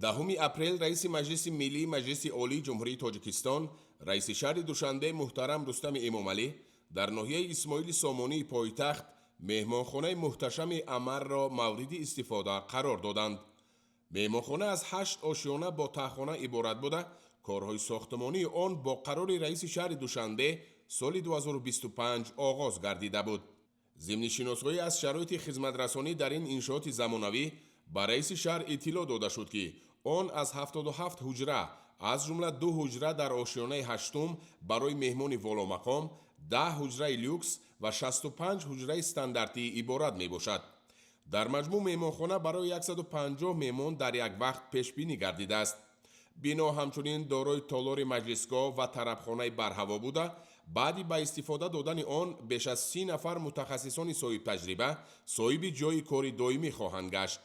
10 апрел раиси Маҷлиси Миллии Маҷлиси Олии Ҷумҳурии Тоҷикистон, раиси шаҳри Душанбе муҳтарам Рустами Эмомалӣ дар ноҳияи Исмоили Сомонии пойтахт меҳмонхонаи муҳташами Амарро мавриди истифода қарор доданд. Меҳмонхона аз ҳашт ошёна бо таҳхона иборат буда, корҳои сохтмонии он бо қарори раиси шаҳри Душанбе соли 2025 оғоз гардида буд. Зимни шиносоӣ аз шароити хизматрасонӣ дар ин иншооти замонавӣ ба раиси шаҳр иттилоъ дода шуд, ки он аз 77 ҳуҷра, аз ҷумла ду ҳуҷра дар ошёнаи ҳаштум барои меҳмони воломақом, 10 ҳуҷраи люкс ва 65 ҳуҷраи стандартӣ иборат мебошад. Дар маҷмӯъ меҳмонхона барои 150 меҳмон дар як вақт пешбинӣ гардидааст. Бино ҳамчунин дорои толори маҷлисгоҳ ва тарабхонаи барҳаво буда, баъди ба истифода додани он беш аз 30 нафар мутахассисони соҳибтаҷриба соҳиби ҷойи кори доимӣ хоҳанд гашт.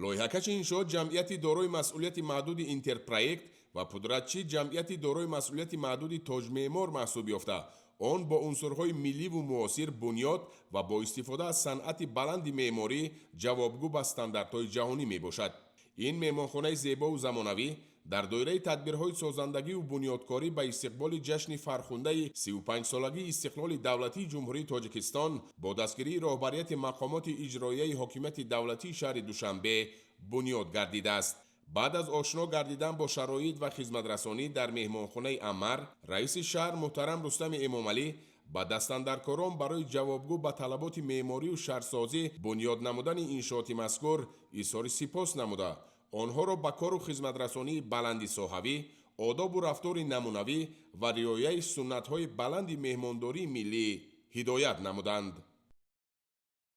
Лоиҳакаши иншоот ҷамъияти дорои масъулияти маҳдуди Интерпроект ва пудратчӣ ҷамъияти дорои масъулияти маҳдуди Тоҷмеъмор маҳсуб ёфта, он бо унсурҳои милливу муосир бунёд ва бо истифода аз санъати баланди меъморӣ ҷавобгӯ ба стандартҳои ҷаҳонӣ мебошад. Ин меҳмонхонаи зебову замонавӣ дар доираи тадбирҳои созандагиву бунёдкорӣ ба истиқболи ҷашни фархундаи 35-солагии истиқлоли давлатии Ҷумҳурии Тоҷикистон бо дастгирии роҳбарияти мақомоти иҷроияи ҳокимияти давлатии шаҳри Душанбе бунёд гардидааст. Баъд аз ошно гардидан бо шароит ва хизматрасонӣ дар меҳмонхонаи Амар, раиси шаҳр муҳтарам Рустами Эмомалӣ ба дастандаркорон барои ҷавобгӯ ба талаботи меъморию шаҳрсозӣ бунёд намудани иншооти мазкур изҳори сипос намуда, онҳоро ба кору хизматрасонии баланди соҳавӣ, одобу рафтори намунавӣ ва риояи суннатҳои баланди меҳмондории миллӣ ҳидоят намуданд.